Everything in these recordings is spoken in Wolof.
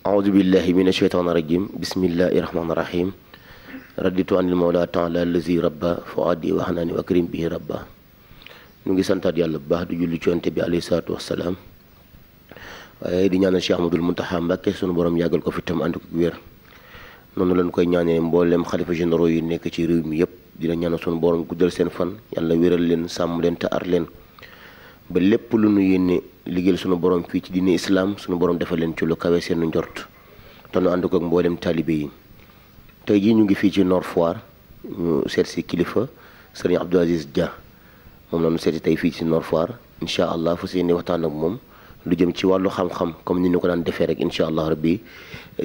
أعوذ بالله من الشيطان الرجيم بسم الله الرحمن الرحيم رديت عن المولى تعالى الذي ربى فؤادي وحناني وأكرم به ربا ñu ngi santaat yàlla bu baax di julli ci Yonent bi alayhi salaatu wassalaam waaye di ñaanal Cheikh Ahmadul Muntaxa Mbàkke sunu borom yàggal ko fi tam ànd ko wér noonu lañ koy ñaanee mboolem xalifa généraux yi nekk ci réew mi yëpp dina ñaanal sunu borom guddal seen fan yàlla wéral leen sàmm leen te ar leen ba lépp lu nu yéene liggéeyal sunu borom fii ci diine islam sunu borom defal leen ci lu kawe seen njort te nu ànd ko ak mboolem taalibe yi tey jii ñu ngi fii ci Nord Foire ñu seet si kilifa sëriñ Abdou Aziz Dia moom la ñu seeti tey fii ci Nord Foire incha allah fu seeni waxtaan ak moom lu jëm ci wàllu xam-xam comme ni ñu ko daan defee rek incha allah rabbi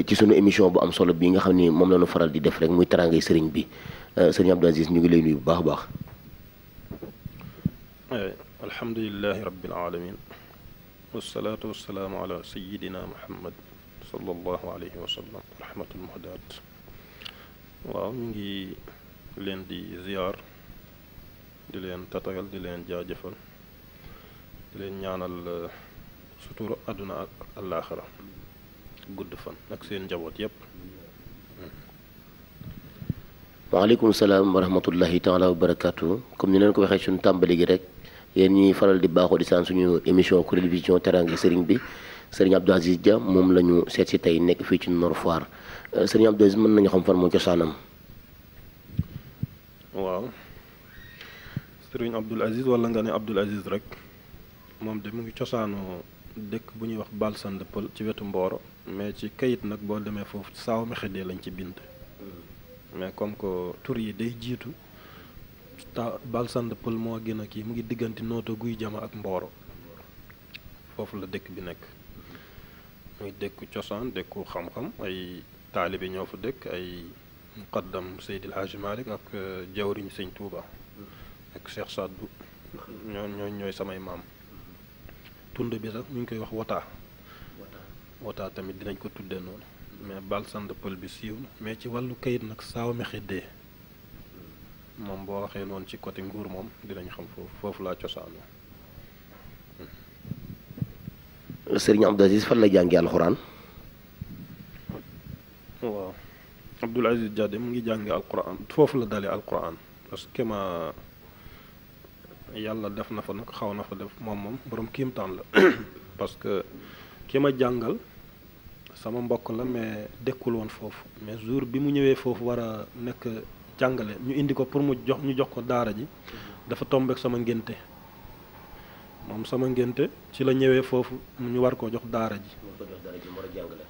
ci sunu émission bu am solo bii nga xam ni moom la ñu faral di def rek muy teraangay sëriñ bi sëriñ Abdou Aziz ñu ngi lay nuyu bu baax a baax. alhamdulilahi rabbil alamin wasalaatu wasalaamu ala sayidina muhammad sallallahu alayhi wa sallam rahmatul muhdaat. waaw ñu ngi leen di ziyaar di leen tatagal di leen jaajëfal di leen ñaanal sutura àdduna ak àllaaxira gudd fan ak seen njaboot yépp. waaleykum salaam wa rahmatullahi taala wa barakaatu comme ni leen ko waxee suñu tàmbali gi rek yéen ñi faral di baaxoo di saan suñu émission Kuréel Vision Teraanga sëriñ bi sëriñ Abdou Aziz Dia moom la ñu seet si tey nekk fii ci Nord Foire sëriñ Abdou Aziz mën nañu xam fan moo cosaanam. waaw sëriñ Abdou Aziz wala nga ne Abdou Aziz rek moom de mu ngi cosaanoo dëkk bu ñuy wax Balsande Pël ci wetu Mboro mais ci kayit nag boo demee foofu saaw mi xëddee lañ ci bind mais comme que tur yi day jiitu Balsande Pël moo gën a kii mu ngi diggante Nooto Guy Jama ak Mboro foofu la dëkk bi nekk muy dëkku cosaan dëkku xam-xam ay taalibe ñoo fa dëkk ay muqaddam Seydil Hadji Malick ak jawriñ Sëñ Touba ak Cheikh Sadou ñooy samay maam. tund bi sax ñu ngi koy wax Wota tamit dinañ ko tuddee noonu mais Balsande Pël bi siiw na mais ci wàllu kayit nag saaw mi xëddee moom boo waxee noonu ci côté Nguur moom dinañ xam foofu laa cosaanoo. sëriñ Abdou Aziz fan la jàngee alxuraan. waaw Abdou Aziz Dia mu ngi jàngee alxuraan foofu la dalee alxuraan parce que yàlla def na fa nag xaw na fa def moom borom kiimtaan la parce que ki ma jàngal sama mbokk la mais dëkkul woon foofu mais jour bi mu ñëwee foofu war a nekk jàngale ñu indi ko pour ñu jox ko daara ji dafa tombeek sama ngénte moom sama ngénte ci la ñëwee foofu ñu war koo jox daara ji.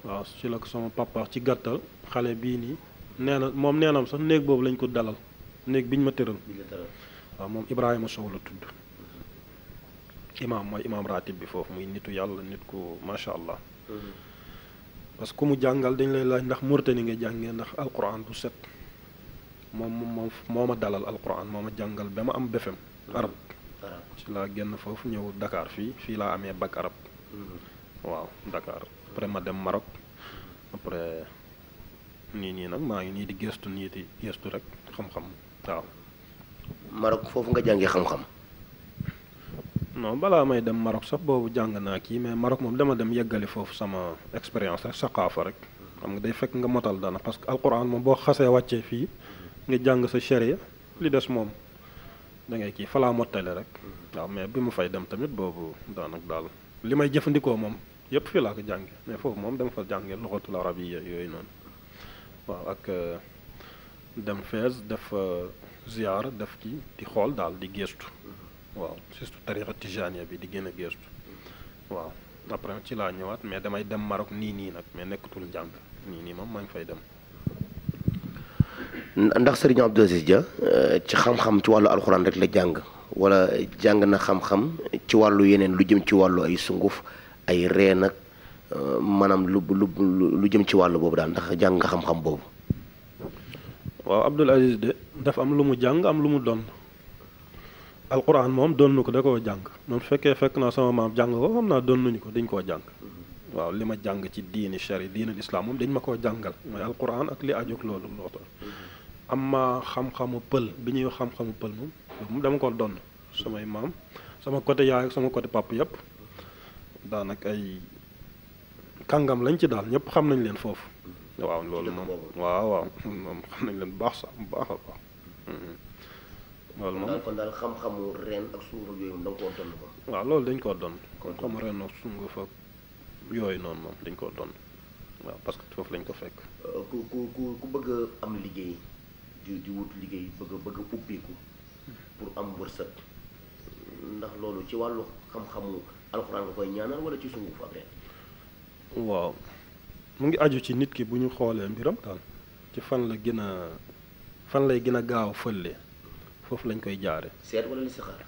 waaw ci la ko sama papa ci gàttal xale bii nii nee na sax néeg boobu lañ ko dalal néeg biñ ma tëral. waaw moom Ibrahima Sow la tudd mooy imaam ratib bi foofu muy nitu yàlla nit ku macha allah. parce que ku mu jàngal dañ lay laaj ndax Mauritanie nga jàngee ndax alquran bu set moom moo ma dalal alquran moo ma jàngal ba ma am BFEM arab ci laa génn foofu ñëw Dakar fii laa amee bac arab. waaw Dakar après ma dem Maroc après nii nag maa ngi nii di gëstu rek xam-xam waaw. Maroc foofu nga jàngee xam-xam. non balaa may dem Maroc sax boobu jàng naa kii mais Maroc moom dama dem yeggali foofu sama expérience rek saqaafa rek xam nga day fekk nga motal dana parce que alquran moom boo xasee wàccee fii nga jàng sa sharia li des moom da ngay kii falaa mottale rek. waaw mais bi mu fay dem tamit boobu daanak daal li may jëfandikoo moom yépp fii laa ko jànge mais foofu moom dama fa jànge luxatul arabiyya yooyu noonu waaw ak dem Fès def ziyaara def ci di xool daal di gëstu waaw surtout tariqa tijaniya bi di gën a gëstu waaw après ci laa ñëwaat mais damay dem Maroc nii nag mais nekkatul njàng nii moom maa ngi fay dem. ndax sëriñ Abdou Aziz Dia ci xam-xam ci wàllu alxuraan rek la jàng wala jàng na xam-xam ci wàllu yeneen lu jëm ci wàllu ay sunguf ay reen ak maanaam lu jëm ci wàllu boobu daal ndax jàng nga xam-xam boobu. waaw Abdou Aziz de dafa am lu mu jàng am lu mu doon alquran moom doon na ko da koo jàng moom fekkee fekk naa sama maam jàng ko xam naa doon nañu ko dañ koo jàng. waaw li ma jàng ci diini shari diinal islam moom dañ ma koo jàngal mooy alquran ak li ajoog loolu lootal am ma xam-xamu pël bi ñuy wax xam-xamu pël moom dama ko doon samay maam sama côté yaay ak sama côté papa yépp daanaka ay kàngam lañ ci daal ñëpp xam nañ leen foofu. waaw loolu moom waaw moom xam nañ leen bu baax sax bu baax a baax. loolu moom kon daal xam-xamu reen ak sunguf yooyu moom da nga koo doon moom. waaw loolu dañ koo doon xam-xamu reen ak sunguf ak yooyu noonu moom dañ koo doon waaw parce que foofu lañ ko fekk. ku bëgg a am liggéey di wut liggéey bëgg a ubbeeku pour am wërsëg ndax loolu ci wàllu xam-xamu alxuraan nga koy ñaanal wala ci sunguf ak reen. waaw mu ngi aju ci nit ki bu ñu xoolee mbiram daal ci fan lay gën a gaaw fële foofu lañ koy jaare seet wala listixaar.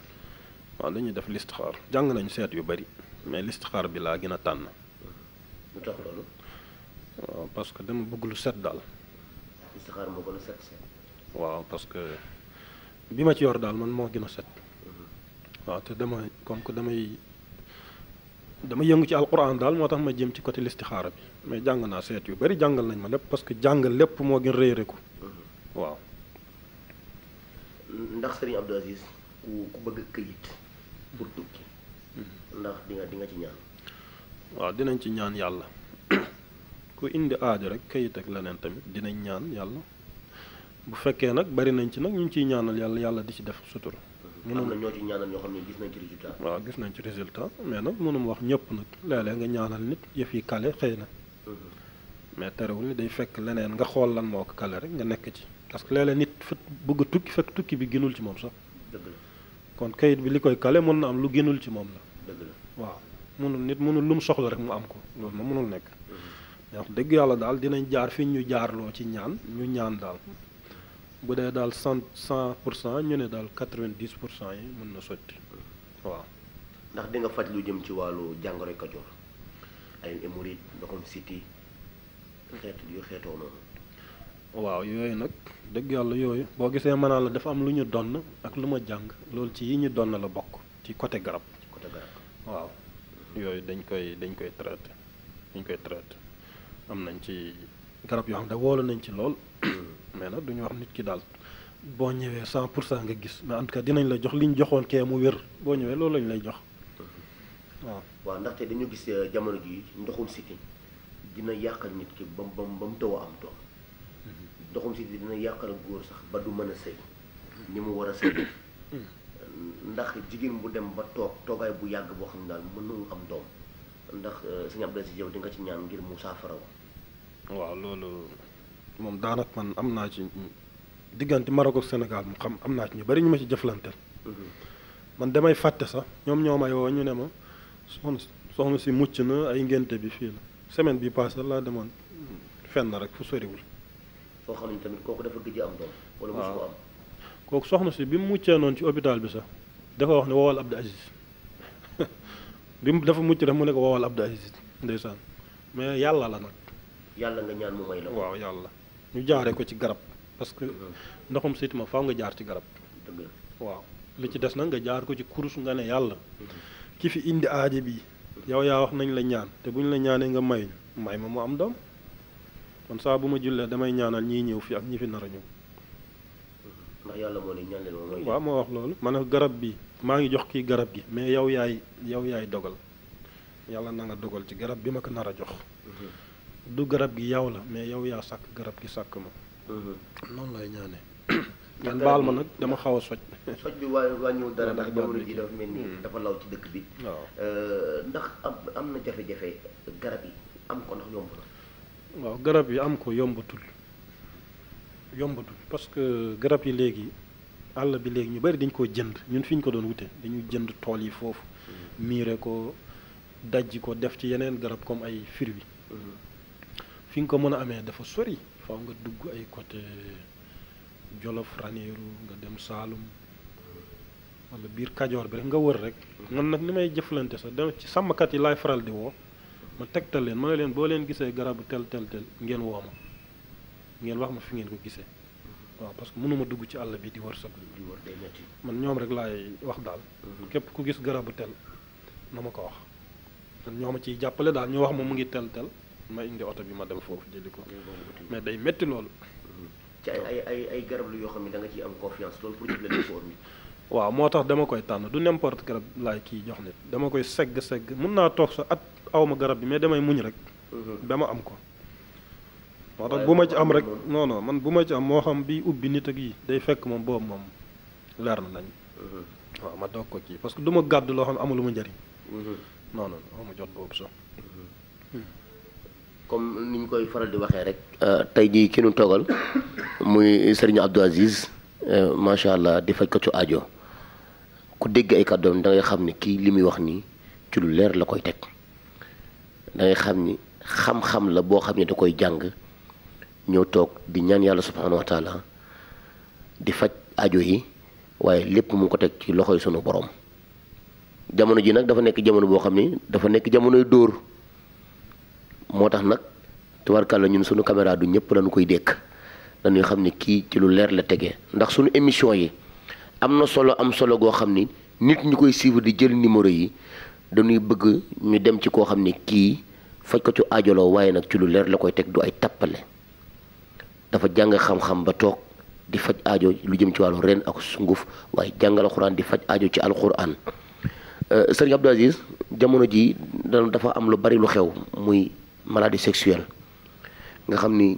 waaw dañuy def listixaar jàng nañu seet yu bari mais listixaar bi laa gën a tànn. lu tax loolu. waaw parce que dama bëgg lu set daal. listixaar moo gën a set seet. waaw parce que bi ma ci yor daal man moo gën a set. waaw te comme que dama yëngu ci alquran daal moo tax ma jëm ci côté listixaara bi mais jàng naa seet yu bari jàngal nañ ma lépp parce que jàngal lépp moo gën réere ko. waaw. ndax Serigne Abdou Aziz ku bëgg këyit pour tukki. ndax di nga ci ñaan. waaw dinañ ci ñaan yàlla ku indi aajo rek këyit ak leneen tamit dinañ ñaan yàlla bu fekkee nag bari nañ ci nag ñu ngi ciy ñaanal yàlla di ci def sutura. am na ñoo ci ñaanal ñoo xam ne gis nañ ci résultat. waaw gis nañ ci résultat mais nag mënum wax ñëpp nag léeg-léeg nga ñaanal nit yëf yi kale xëy na. mais terewul ni day fekk leneen nga xool lan moo ko kale rek nga nekk ci parce que léeg-léeg nit bëgg a tukki fekk tukki bi gënul ci moom sax. dëgg la kon kayit bi li koy kale mën na am lu gënul ci moom la. dëgg la waaw mënul lu mu soxla rek mu am ko loolu moom mënul nekk. wax dëgg yàlla daal dinañ jaar fi ñu jaarloo ci ñaan ñu ñaan daal bu dee daal 100% ñu ne daal 90% yi mën na sotti waaw. ndax di nga faj lu jëm ci wàllu jàngoroy Kajoor ay hémorroïde ndoxum siti xeetoo noonu. waaw yooyu nag dëgg yàlla yooyu boo gisee mënaa la dafa am lu ñu donn ak lu ma jàng loolu ci yi ñu donn la bokk ci côté garab. waaw yooyu dañ koy traité am nañ ci garab yoo xam ne woolu nañ ci lool mais nag duñu wax nit ki daal boo ñëwee 100% nga gis mais en tout cas dinañ la jox li ñu joxoon kee mu wér boo ñëwee loolu lañ lay jox waaw. waaw ndaxte dañu gis jamono ji ndoxum siti dina yàqal nit ki ba mu taw a am doom. ndoxum siti dina yàqal góor sax ba du mën a sëy ni mu war a sëy ndax jigéen bu dem ba toogaay bu yàgg boo xam ne daal mënul am doom ndax Serigne Abdou Aziz yow di nga ci ñaan ngir mu saafara waaw loolu moom daanaka man am naa ci diggante Maroc ak Sénégal mu xam am naa ci ñu bari ñu ma ci jëflanteel. man damay fàtte sax ñoom ñoo may woo ñu ne ma soxna si mucc na ay ngénte bi fii la semaine bi passé laa demoon fenn rek fu soriwul. foo xam ne tamit kooku dafa gëj am doom. wala mosu ko am. kooku soxna si bi mu muccee noonu ci hôpital bi sax dafa wax ne woowal Abdou Aziz bi mu dafa mucc rek mu ne ko woowal Abdou Aziz ndeysaan mais yàlla la nag. yàlla nga ñaan mu may la. waaw yàlla ñu jaaree ko ci garab parce que ndoxum siti ma faaw nga jaar ci garab. dëgg la waaw li ci des nag nga jaar ko ci kurus nga ne yàlla ki fi indi aaje bi yow yaa wax nañ la ñaan te bu ñu la ñaanee nga may ma mu am doom kon saa bu ma jullee damay ñaanal ñiy ñëw fi ak ñi fi nar a ñëw. ndax yàlla moo ne ñaan leen moom mooy. waaw moo wax loolu ma ne garab bi maa ngi jox kii garab gi mais yow yaay dogal yàlla na nga dogal ci garab bi ma ko nar a jox. du garab gi yow la mais yow yaa sàkk garab gi sàkk ma. noonu lay ñaanee. ngeen baal ma nag dama xaw a soj. soj bi wàññiwul dara ndax jamono ji dafa mel ni dafa law ci dëkk bi. waaw ndax am na jafe-jafe garab yi am ko ndax yomb na. waaw garab yi am ko yombatul parce que garab yi léegi àll bi léegi ñu bari dañ koo jënd ñun fi ñu ko doon wute dañu jënd tool yi foofu. miire ko dajji ko def ci yeneen garab comme ay fruits. fi nga ko mën a amee dafa sori faaw nga dugg ay côté Jolof Ranérou nga dem Saalum wala biir Kajoor bi rek nga wër rek. man nag ni may jëflante sax dama ci sàmmkat yi laay faral di woo ma tegtal leen ma ne leen boo leen gisee garabu tel ngeen woo ma ngeen wax ma fi ngeen ko gisee waaw parce que mënuma dugg ci àll bi di wër sax di wër day metti man ñoom rek laay wax daal. képp ku gis garabu tel na ma ko wax man ñoo ma ciy jàppale daal ñu wax ma mu ngi tel ma indi oto bi ma dem foofu jëli ko mais day metti loolu. ci ay garab lu yoo xam ne da nga ciy am confiance loolu pour jëflante ko nit. waaw moo tax dama koy tànn du n'importe garab laay kii jox nit dama koy segg mun naa toog sa at awma garab bi mais damay muñ rek ba ma am ko. moo tax bu ma ci am rek non non man bu ma ci am moo xam bi ubbi nit ak yi day fekk moom boobu moom leer na nañ. waaw ma doog ko kii parce que du ma gàddu loo xam ne amul ma njëriñ. non non non ma jot boobu sax. comme ni ñu koy faral di waxee rek. tey jii ki nu toogal muy Serigne Abdou Aziz macha allah di faj ko ci aajo ku dégg ay kàddoom da ngay xam ni kii li muy wax nii ci lu leer la koy teg da ngay xam ni xam-xam la boo xam ne da koy jàng ñëw toog di ñaan yàlla subhanahu wa taala di faj aajo yi waaye lépp mu ngi ko teg ci loxoy sunu borom. jamono ji nag dafa nekk jamono boo xam ni dafa nekk jamonoy dóor moo tax nag tubaarkàlla ñun sunu caméra du ñëpp lañu koy dékk dañuy xam ni kii ci lu leer la tegee ndax sunu émission yi am na solo am solo goo xam ni nit ñi koy suivre di jël numéro yi dañuy bëgg ñu dem ci koo xam ni kii faj ko ci aajoloo waaye nag ci lu leer la koy teg du ay tappale dafa jàng xam-xam ba toog di faj aajo lu jëm ci wàllu ren ak sunguf waaye jàngal alxuraan di faj aajo ci alxuraan. Sëriñ Abdou Aziz jamono ji dafa am lu bari lu xew muy maladie sexuelle nga xam ni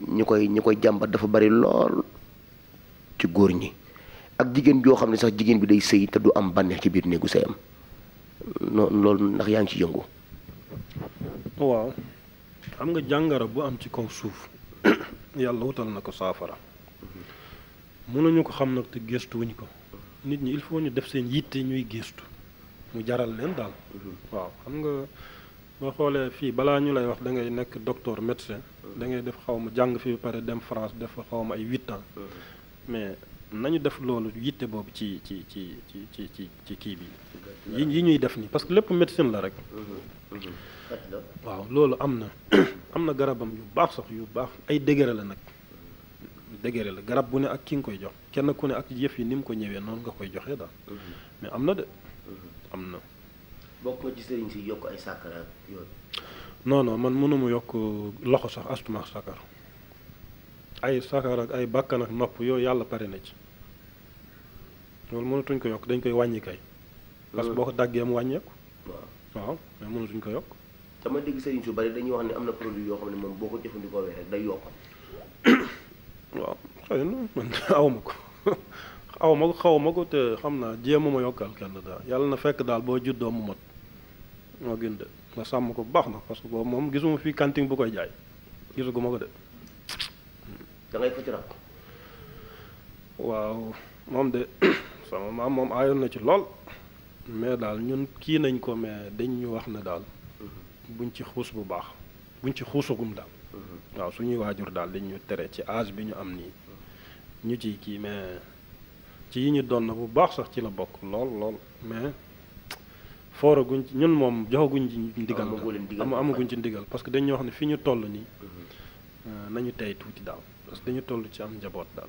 ñi koy jàmbat dafa bari lool ci góor ñi ak jigéen joo xam ne sax jigéen bi day sëy te du am bànneex ci biir néegu sëyam loolu ndax yaa ngi ci yëngu. waaw xam nga jàngara bu am ci kaw suuf yàlla wutal na ko saafara mënuñu ko xam nag te gëstuwuñ ko nit ñi il faut ñu def seen yitte ñuy gëstu mu jaral leen daal. waaw xam nga boo xoolee fii balaa ñu lay wax da ngay nekk docteur médecin da ngay def xaw ma jàng fi ba pare dem France def xaw ma ay 8 ans mais nañu def loolu yitte boobu ci kii bi yi ñuy def nii parce que lépp médecine la rek. waaw loolu am na am na garabam yu baax sax yu baax ay degré la nag degré la garab bu ne ak ki nga koy jox kenn ku ne ak yëf yi ni mu ko ñëwee noonu nga koy joxee daal mais am na de. am na. bokk nga ci sëriñ si yokk ay sàkkara ak yooyu. non non man mënuma yokk loxo sax astuma sàkkar ay sàkkar ak ay bàkkan ak nopp yooyu yàlla pare na ci loolu mënatuñ ko yokk dañ koy wàññi kay. parce que boo ko daggee mu wàññeeku. waaw mais mënatuñ ko yokk. dama dégg sëriñ su bari dañuy wax ne am na produit yoo xam ne moom boo ko jëfandikoo rek day yokk. waaw xëy na man awma ko. xaw ma ko te xam naa jéemuma yokkal kenn daal yàlla na fekk daal boo juddoo mu mot moo gën de nga sàmm ko bu baax na parce que boobu moom gisuma fii kanting bu koy jaay gisuguma ko de. da ngay faj rab. waaw moom de sama maam moom aayoon na ci lool mais daal ñun kii nañ ko mais dañ ñu wax ne daal buñ ci xuus bu baax buñ ci xuusagum daal. waaw suñuy waajur daal dañ ñu tere ci âge bi ñu am nii ñu ciy kii mais. ci yi ñu doon na bu baax sax ci la bokk lool mais fooraguñ ci ñun moom joxaguñ ci ndigal amaguñ ci ndigal parce que dañuy wax ne fi ñu toll nii nañu tey tuuti daal parce que dañu toll ci am njaboot daal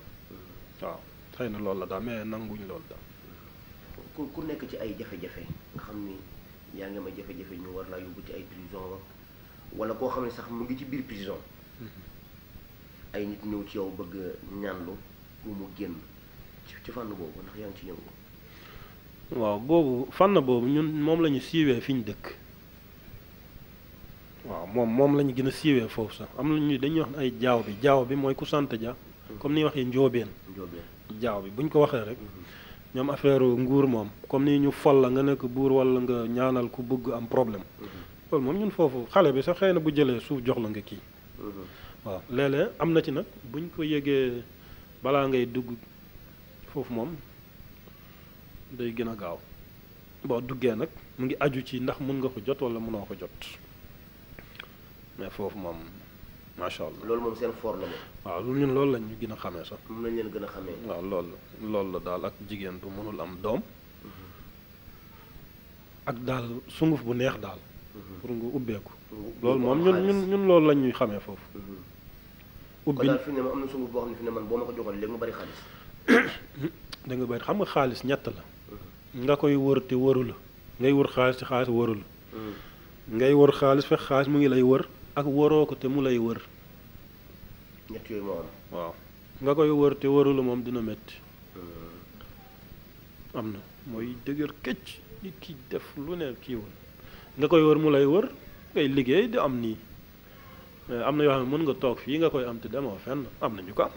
waaw xëy na loolu la daal mais nanguñ loolu daal. ku nekk ci ay jafe-jafe nga xam ni yaa ngi may jafe-jafe ñu war laa yóbbu ci ay prison wala koo xam ne sax mu ngi ci biir prison ay nit ñëw ci yow bëgg ñaanlu pour mu génn. ci fànn boobu ndax yaa ngi ci yëngu. waaw boobu fànn boobu ñun moom la ñu siiwee fi ñu dëkk waaw moom la ñu gën a siiwee foofu sax am na ñu dañuy wax ne ay jaaw bi mooy ku sant ja comme ni waxee njóobeen jaaw bi buñ ko waxee rek ñoom affaire nguur moom comme ni ñu fol la nga nekk buur wala nga ñaanal ku bëgg am problème loolu moom ñun foofu xale bi sax xëy na bu jëlee suuf jox la nga kii waaw léeg-léeg am na ci nag buñ ko yëgee balaa ngay dugg foofu moom day gën a gaaw boo duggee nag mu ngi aju ci ndax mun nga ko jot wala mënoo ko jot mais foofu moom macha allah. loolu moom seen fort la moom. waaw ñun loolu lañ ñu gën a xamee sax. moom lañ leen gën a xamee. waaw loolu la daal ak jigéen bu mënul am doom ak daal sunguf bu neex daal. pour nga ubbeeku. loolu moom ñun loolu lañ ñuy xamee foofu. ubbi daal fi ne am na sunguf boo xam ne fi ne man boo ma ko joxoon léegi mu bari xaalis. da nga bëri xam nga xaalis ñett la nga koy wër te wëru la ngay wër xaalis te xaalis wëru la ngay wër xaalis fekk xaalis mu ngi lay wër ak wëroo ko te mu lay wër ñett yooyu moo am waaw nga koy wër te wëru la moom dina metti am na mooy dëgër këcc nit ki def lu ne kiiwul nga koy wër mu lay wër ngay liggéey di am nii am na yoo xam ne mën nga toog fii nga koy am te demoo fenn am na ñu ko am.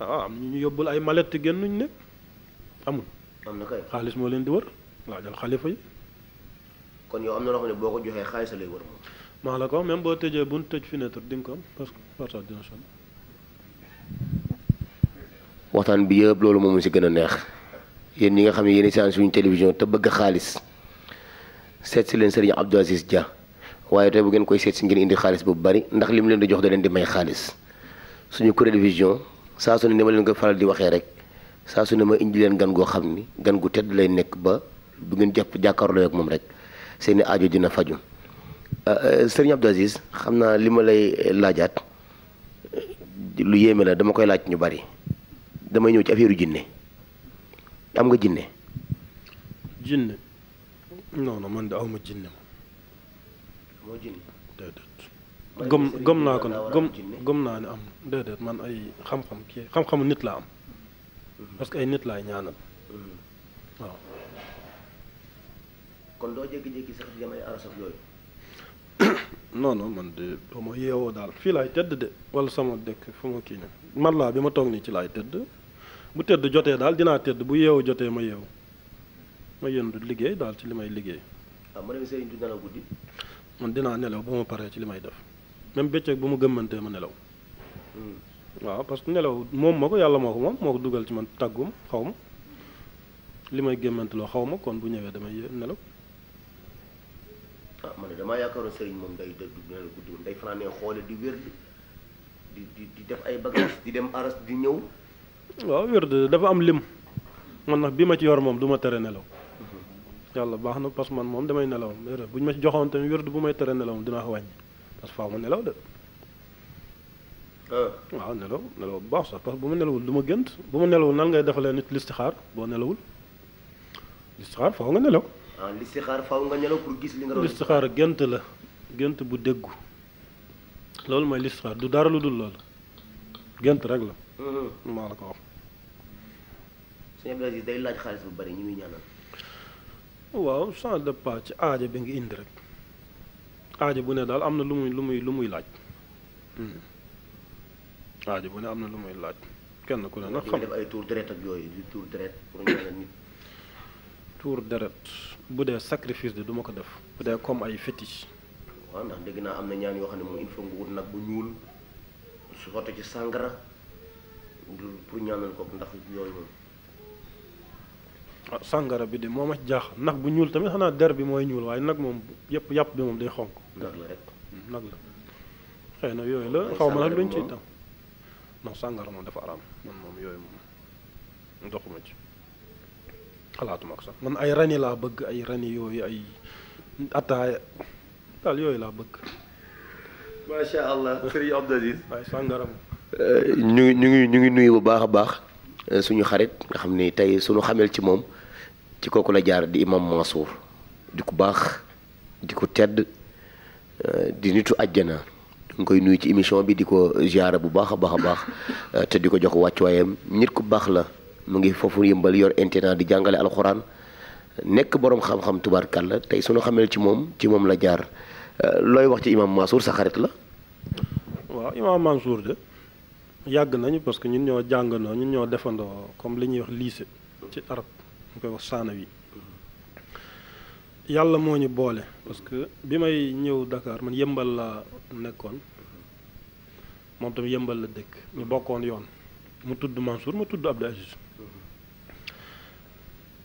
waaw am na ñu yóbbul ay mallette te génnuñ nekk amul. am na kay xaalis moo leen di wër laajal xalifa yi. kon yow am na loo xam ne boo ko joxee xaalis lay wër moom. maa la ko même boo tëjee bu ñu tëj fenêtre di nga ko am parce que partage dina sonn. waxtaan bi yëpp loolu moom si gën a neex yéen ñi nga xam ne yéen a suñu télévision te bëgg xaalis seet si leen Serigne Abdou Aziz Dia waaye tey bu ngeen koy seet si ngeen indi xaalis bu bari ndax li mu leen di jox da leen di may xaalis suñu Kuréel Vision saa su ne ni ma leen ko faral di waxee rek saa su ne ma indi leen gan goo xam ni gan gu tedd lay nekk ba bu ngeen jàkkaarloo ak moom rek seeni aajo dina faju Serigne Abdou Aziz xam naa li ma lay laajaat lu yéeme la dama koy laaj ñu bari damay ñëw ci affaire jinne am nga jinne. jinne non man de awma jinne ma. moo jinne. déedéet. gëm naa ko nag gëm naa ne am na déedéet man ay xam-xamu nit laa am. parce que ay nit laay ñaanal. waaw. kon doo jékki-jékki sax di dem ay aras ak yooyu. non man de ba ma yeewoo daal fii laay tëdd de wala sama dëkk fu ma kii ne man laa bi ma toog nii ci laay tëdd bu tëdd jotee daal dinaa tëdd bu yeewu jotee ma yeewu ma yëndu liggéey daal ci li may liggéey. waaw ma dem Serigne du nelaw guddi. man dinaa nelaw ba ma paree ci li may def même bëccëg bu ma gëmmantee ma nelaw. waaw parce que nelaw moom ma ko yàlla moo ko dugal ci man tàggum xaw ma li may gëmmanteloo xaw ma kon bu ñëwee damay nelaw. man de damaa yaakaaroon Serigne moom day nelaw guddi day fanaanee xoole di wér di def ay bagages di dem aras di ñëw. waaw wér dafa am lim man nag bi ma ci yor moom du ma tere nelaw. yàlla baax na parce que man moom damay nelaw bu ñu ma ci joxoon tamit wér bu may tere nelaw moom dinaa ko wàññi parce que faaw ma nelaw de. waaw nelaw bu baax sax parce que bu ma nelawul du ma gënt bu ma nelawul nan ngay defalee nit listixaar boo nelawul listixaar faaw nga nelaw. listixaar faaw nga nelaw pour gis li nga doon. listixaar gént la gént bu déggu loolu mooy listixaar du dara lu dul loolu gént rek la. maa la ko wax. sëñ Abdou Aziz day laaj xaalis bu bari ñu ngi ñaanal. waaw ça dépend ci aaja bi nga indi rek aaja bu ne daal am na lu muy laaj. aaja bu ne am na lu muy laaj kenn ku ne nag xam def ay tour deret ak yooyu di tour deret pour ñaanal nit. tour deret bu dee sacrifice de du ma ko def bu dee comme ay fétiche. waaw ndax dégg naa am na ñaan yoo xam ne moom il faut nga wut nag bu ñuul su xotte ci sàngara pour ñaanal ko ndax yooyu moom. sàngara bi de moo ma jaaxal nag bu ñuul tamit xanaa der bi mooy ñuul waaye nag moom yàpp bi moom day xonk. nag la rek. nag la xëy na yooyu la xaw ma nag luñ ciy tam. non sàngara moom dafa araam man moom yooyu moom doxuma ci xalaatuma ko sax man ay rani laa bëgg ay rani yooyu ay ataaya daal yooyu laa bëgg. macha allah Serigne Abdou Aziz. waaye sàngara moom. ñu ngi nuyu bu baax a baax suñu xarit nga xam ni tey suñu xamel ci moom ci kooku la jaar di imam Mansour di ku baax di ko tedd di nitu àjjana ñu ngi koy nuyu ci émission bi di ko ziara bu baax a baax te di ko jox wàccuwaayam nit ku baax la mu ngi foofu yëmbal yor internat di jàngale alxuraan nekk boroom xam-xam tubaarkàlla tey suñu xamel ci moom la jaar looy wax ci imam Mansour sa xarit la. waaw imam Mansour de yàgg nañu parce que ñun ñoo jàngandoo ñun ñoo defandoo comme li ñuy wax lycée ci arab ñu koy wax saanawi yàlla moo ñu boole parce que bi may ñëw Dakar man yëmbal laa nekkoon moom tamit yëmbal la dëkk ñu bokkoon yoon mu tudd Mansour mu tudd Abdou Aziz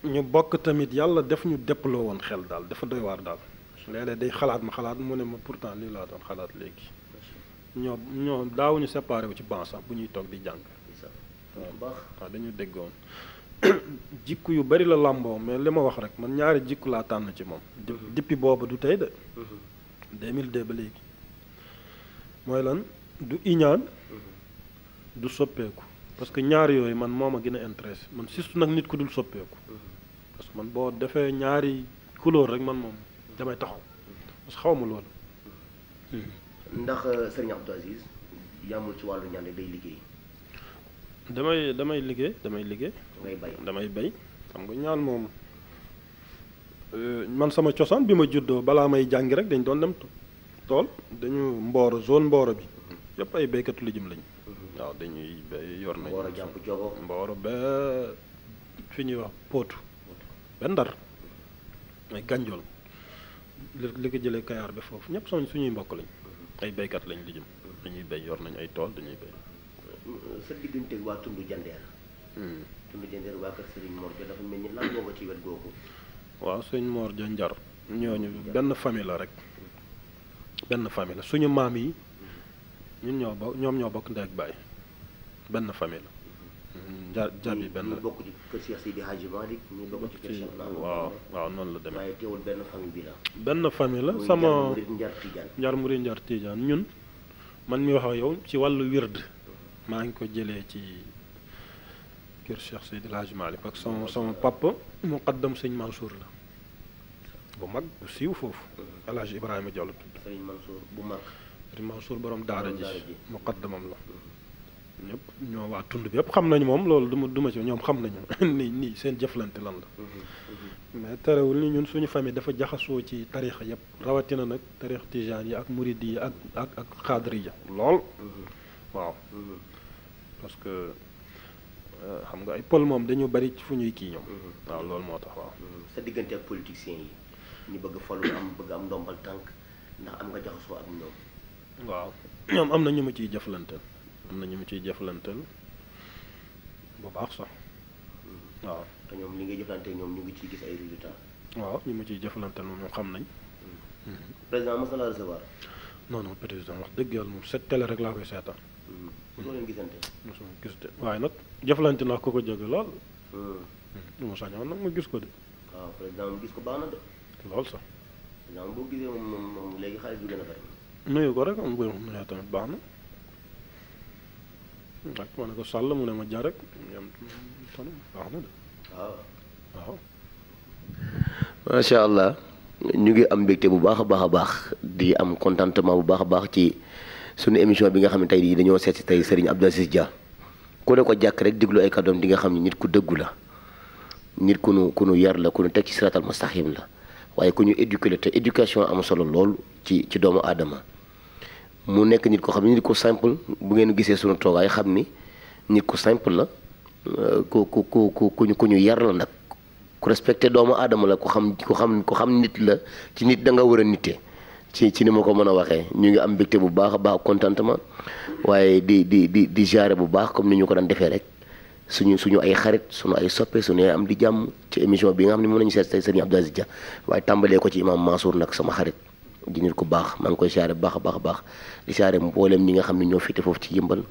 ñu bokk tamit yàlla def ñu déploo woon xel daal dafa doy waar daal léeg-léeg day xalaat mu ne ma pourtant lii laa doon xalaat léegi ñoo daawuñu séparé wu ci ban sax bu ñuy toog di jàng waaw dañu déggoon jikku yu bari la làmboo mais li ma wax rek man ñaari jikku laa tànn ci moom depuis boobu du tey de 2002 ba léegi mooy lan du iñaan du soppeeku parce que ñaari yooyu man moo ma gën a intéressé man surtout nag nit ku dul soppeeku parce que man boo defee ñaari couleur rek man moom damay taxaw parce que xaw ma loolu ndax Serigne Abdou Aziz yàmmul ci wàllu ñaan day liggéey. damay liggéey. ngay bay damay bay xam nga ñaan moom man sama cosaan bi ma juddoo balaa may jàngi rek dañ doon dem tool dañu Mboro zone Mboro bi yëpp ay béykatu lijum lañ. waaw dañuy béy yor nañ. Mboro jàpp Jogo. Mboro ba fi ñuy wax Potou. ba Ndar ay Ganjool li ko jëlee Kayaar ba foofu ñëpp suñuy mbokk lañ. ay béykat lañ lijum. dañuy béy yor nañ ay tool dañuy béy. sa diggante waa Tundu Jandeer. Tundu Jandeer waa kër Serigne Mor Dia dafa mel ni lan moo ko ci wet googu. waaw sëñ Mor Dia Njar ñooñu benn famille la rek benn famille la suñu maam yi ñoom ñoo bokk ndey ak baay benn famille la. Jabi benn ñu bokk ci kër Cheikh Seydi Hadji Malick ñu bokk ci kër Cheikh waaw noonu la demee. waaye teewul benn famille bi la. benn famille la sama Njar Murid Njar Tijaan ñun man mi wax ak yow ci wàllu wird maa ngi ko jëlee ci kër Cheikh Seydi Hadji Malick ak sama papa muqaddam sëñ Mansour la bu mag bu siiw foofu El Hadj Ibrahima Diallo tudd. sëñ Mansour bu mag. sëñ Mansour borom daara ji muqaddamam la. ñëpp ñoo waa tund bi yëpp xam nañu moom loolu duma ci ñoom xam nañu nii seen jëflante lan la. mais terewul ni ñun suñu famille dafa jaxasoo ci tarixa yëpp rawatina nag tarix tijaan yi ak murid yi ak xaadriya lool. waaw parce que xam nga ay pël moom dañu bari fu ñuy kii ñoom. waaw loolu moo tax waaw. sa diggante ak politiciens yi ñu bëgg falu bëgg am ndombal tànk ndax am nga jaxasoo ak ñoom. waaw ñoom am na ñu ma ciy jëflanteel. bu baax sax. waaw te ñoom li ngay jëflante ñoom ñu ngi ciy gis ay résultats. waaw ñu ma ciy jëflanteel moom ñoom xam nañ. président mos na la recevoir. non président wax dëgg yàlla moom set télé rek laa koy seetaan. mosoo leen gisante. mosuma gis de waaye nag jëflante naa ko jóge lool. lu ma sañoon nag ma gis ko de. waaw président moom gis ko baax na de. lool sax. président boo gisee moom léegi xaalis bi gën a bari. nuyu ko rek am bu nuyoo tamit baax na. ak ma ne ko sàll mu ne ma jar rek yam tamit baax na de. waaw. macha allah ñu ngi am mbégte bu baax a baax di am contentement bu baax a baax ci sunu émission bi nga xam ne tey dañoo seet si tey Serigne Abdou Aziz Dia ku ne ko jàkk rek déglu ay kàddoom di nga xam ne nit ku dëggu la nit ku nu yar la ku nu teg ci siratal mustaqim la waaye ku ñu éduqué la te éducation am solo lool ci doomu aadama mu nekk nit ko xam ne nit ku simple bu ngeen gisee sunu toogaay xam ni nit ku simple la ku ñu yar la nag ku respecté doomu aadama la ku xam nit la ci nit da nga war a nite ci ni ma ko mën a waxee ñu ngi am mbégte bu baax a baax contentement waaye di jaare bu baax comme ni ñu ko daan defee rek suñu ay xarit suñu ay soppe suñu ay am di jàmm ci émission bi nga xam ne mën nañu seet tey Serigne Abdou Aziz Dia waaye tàmbalee ko ci imam Mansour nag sama xarit di nit ku baax maa ngi koy jaare bu baax a baax di jaare mboolem ñi nga xam ne ñoo fiite foofu ci yëmbal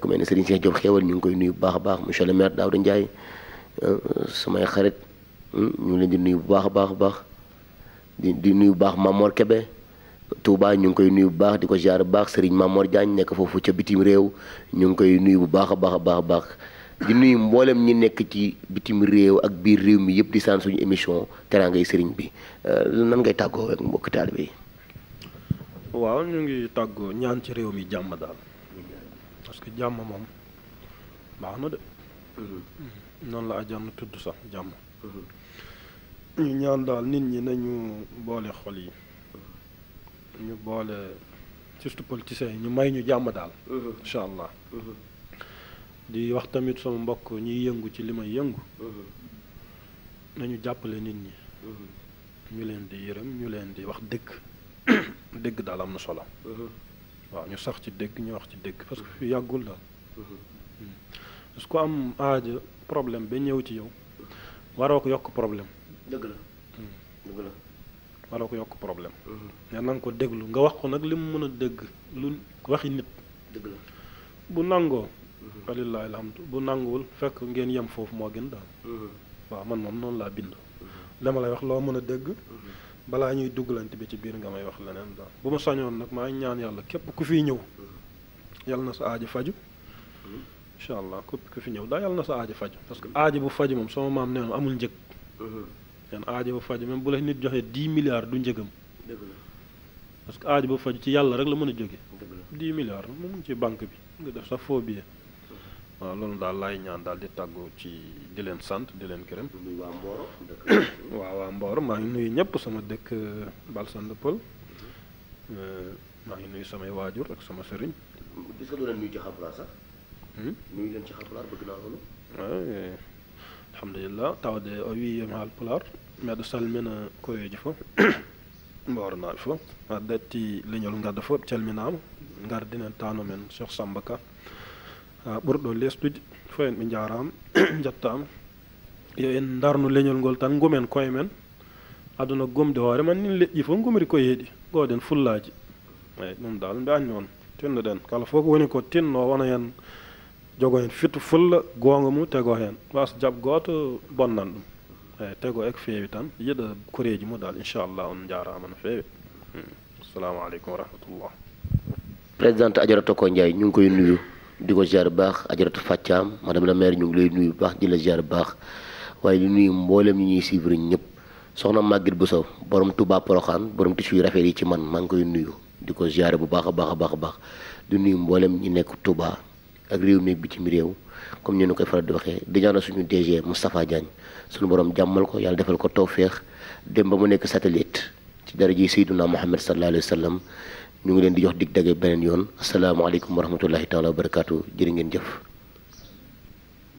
ku mel ne Serigne Cheikh Diop xéewal ñu ngi koy nuyu bu baax a baax monsieur le maire Daouda Ndiaye samay xarit ñu ngi leen di nuyu bu baax a baax di nuyu bu baax Mamor Kebe Touba ñu ngi koy nuyu bu baax di ko jaar bu baax Serigne Mamor Diagne nekk foofu ca bitim réew ñu ngi koy nuyu bu baax a baax di nuyu mboolem ñi nekk ci bitim réew ak biir réew mi yëpp di saan suñu émission Teraangay Serigne bi nan ngay tàggoo ak mbokki taalibe yi. waaw ñu ngi tàggoo ñaan ci réew mi jàmm daal parce que jàmm moom baax na de. noonu la àjjana tudd sax jàmm. ñu ñaan daal nit ñi nañu boole xol yi. ñu boole surtout politiciens yi ñu may ñu jàmm daal. incha allah. di wax tamit sama mbokk ñiy yëngu ci li may yëngu. nañu jàppale nit ñi. ñu leen di yërëm ñu leen di wax dëgg. dëgg daal am na solo. waaw ñu sax ci dëgg ñu wax ci dëgg parce que fi yàggul daal. parce que ku am aaja problème ba ñëw ci yow. waroo ko yokk problème. dëgg la. waroo ko yokk problème. mais na nga ko déglu nga wax ko nag li mu mën a dégg lu waxi nit. dëgg la bu nangoo. walillahi alhamdu bu nanguwul fekk ngeen yem foofu moo gën daal. waaw man moom noonu laa bind. dama lay wax loo mën a dégg. balaa ñuy duggalante bi ci biir nga may wax leneen daal bu ma sañoon nag maa ngi ñaan yàlla képp ku fiy ñëw. yàlla na sa aaji faju. incha allah képp ku fi ñëw daal yàlla na sa aaji faju parce que aaji bu faju moom sama maam nee na amul njëg. yan aaji bu faju même bu la nit joxee 10 milliards du njëgam. parce que aaji bu faju ci yàlla rek la mën a jóge 10 milliards moom mu ngi ci banque bi nga def sa faux billet. waaw loolu daal laay ñaan daal di tàggoo ci di leen sant di leen gërëm. waa Mboro. waaw waa Mboro maa ngi nuyu ñëpp sama dëkk Balsande Pël maa ngi nuyu samay waajur ak sama sëriñ. gis nga doo leen nuyu ci Haalpulaar sax. nuyu leen ci Haalpulaar bëgg naa loolu. alhamdulillah tawde o wi em Haalpulaar mbeɗa salmina koyeji fof mbornaɓe fof ha datti leñol gadda fof calminama gardinen tano men Cheikh Samba Ka ha ɓurɗo lesdude fof en ɓe jarama jettama yo en darnu leñol ngol tan gomen koye men aduna gomde hoore man nin leƴƴi fof gomri koye heeɗi goɗen fullaji eyyi ɗum dal mbi anni on tinnoɗen kala fof ko woni ko tinno wona hen jogo hen fittu fulla gonga mum tego hen wasa jaab goto bonnan ɗum eyyi tego eko feewi tan yiɗa koreji mu dal inchallah on jarama no feewi assalamu aleykum wa rahmatullah. présidente Adjaratou Toko Ndiaye ñu ngi koy nuyu di ko ziar bu baax Adjaratou Fathiam madame la maire ñu ngi lay nuyu bu baax di la ziar bu baax waaye di nuyu mboolem ñi ñuy suivre ñëpp soxna Maguette Bousso borom Touba Porokhane borom tissu yu rafet yi ci man maa ngi koy nuyu di ko ziar bu baax a baax a baax a baax di nuyu mboolem ñi nekk Touba ak réew mi bitim réew comme ni ñu koy faral di waxee di ñaanal suñu DG Moustapha Diagne suñu borom jàmmal ko yàlla defal ko tawféex dem ba mu nekk satellite ci dara ji Seydina Muhammad sallallahu alayhi wa sallam ñu ngi leen di jox dig dage beneen yoon asalaamaaleykum wa rahmatullahi taala wa barakaatu jërë ngeen jëf.